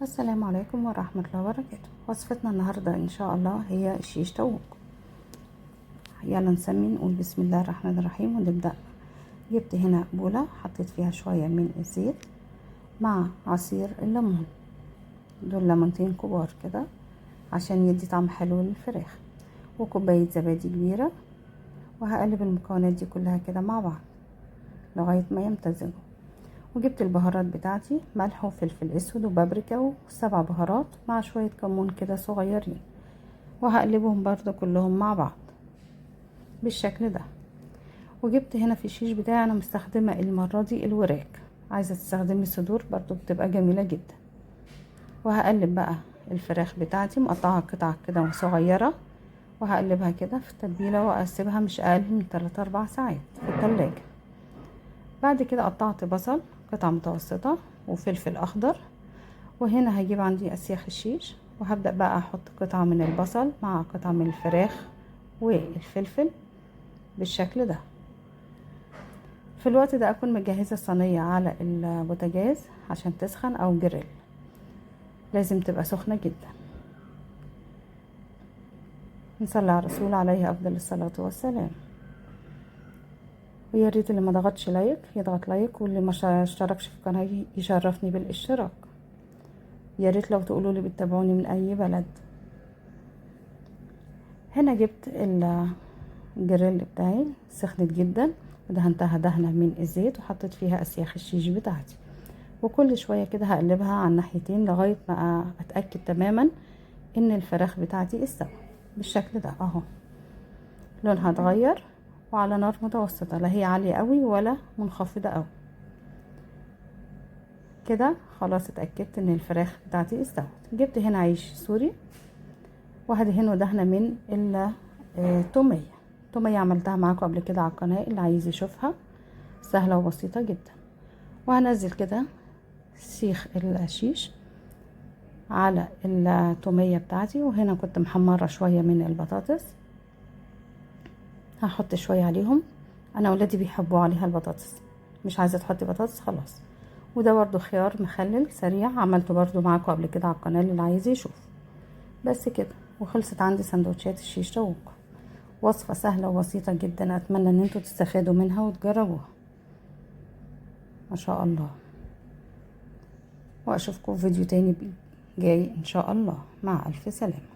السلام عليكم ورحمة الله وبركاته. وصفتنا النهاردة إن شاء الله هي الشيش طاووق. يلا نسمي نقول بسم الله الرحمن الرحيم ونبدأ. جبت هنا بولة حطيت فيها شوية من الزيت مع عصير الليمون، دول ليمونتين كبار كده عشان يدي طعم حلو للفراخ، وكوباية زبادي كبيرة. وهقلب المكونات دي كلها كده مع بعض لغاية ما يمتزجوا. وجبت البهارات بتاعتي، ملح وفلفل اسود وبابريكا و7 بهارات مع شوية كمون كده صغيرين، وهقلبهم برضو كلهم مع بعض بالشكل ده. وجبت هنا في الشيش بتاعي انا مستخدمة المرة دي الوراك، عايزة تستخدمي الصدور برضو بتبقى جميلة جدا. وهقلب بقى الفراخ بتاعتي مقطعها قطع كده صغيرة، وهقلبها كده في التتبيلة واسيبها مش اقل من 3-4 ساعات في التلاجة. بعد كده قطعت بصل قطع متوسطة وفلفل اخضر، وهنا هجيب عندي اسياخ الشيش، وهبدأ بقى احط قطعة من البصل مع قطعة من الفراخ والفلفل بالشكل ده. في الوقت ده اكون مجهزة الصينية على البوتاجاز عشان تسخن او جريل، لازم تبقى سخنة جدا. نصلي على الرسول عليه افضل الصلاة والسلام. ويا ريت اللي ما ضغطش like يضغط like، واللي ما اشتركش في القناة يشرفني بالاشتراك. يا ريت لو تقولوا لي بتتابعوني من اي بلد. هنا جبت الجريل بتاعي سخنت جدا، ودهنتها دهنة من الزيت وحطيت فيها اسياخ الشيش بتاعتي، وكل شوية كده هقلبها على الناحيتين لغاية ما اتأكد تماما ان الفراخ بتاعتي استوت بالشكل ده اهو، لونها اتغير، وعلى نار متوسطة، لا هي عالية قوي ولا منخفضة قوي كده. خلاص اتأكدت ان الفراخ بتاعتي استوت. جبت هنا عيش سوري وهدهنه دهنة من التومية. التومية عملتها معاكم قبل كده على القناة، اللي عايز يشوفها سهلة وبسيطة جدا. وهنزل كده سيخ الشيش على التومية بتاعتي، وهنا كنت محمرة شوية من البطاطس هحط شوية عليهم. انا ولادي بيحبوا عليها البطاطس، مش عايزة تحطي بطاطس خلاص. وده برضو خيار مخلل سريع عملته برضو معاكم قبل كده على القناة اللي عايز يشوف. بس كده وخلصت عندي سندوتشات الشيش طاووق. وصفة سهلة وبسيطة جدا، اتمنى ان انتوا تستفادوا منها وتجربوها ما شاء الله. واشوفكم في فيديو تاني جاي ان شاء الله. مع الف سلامة.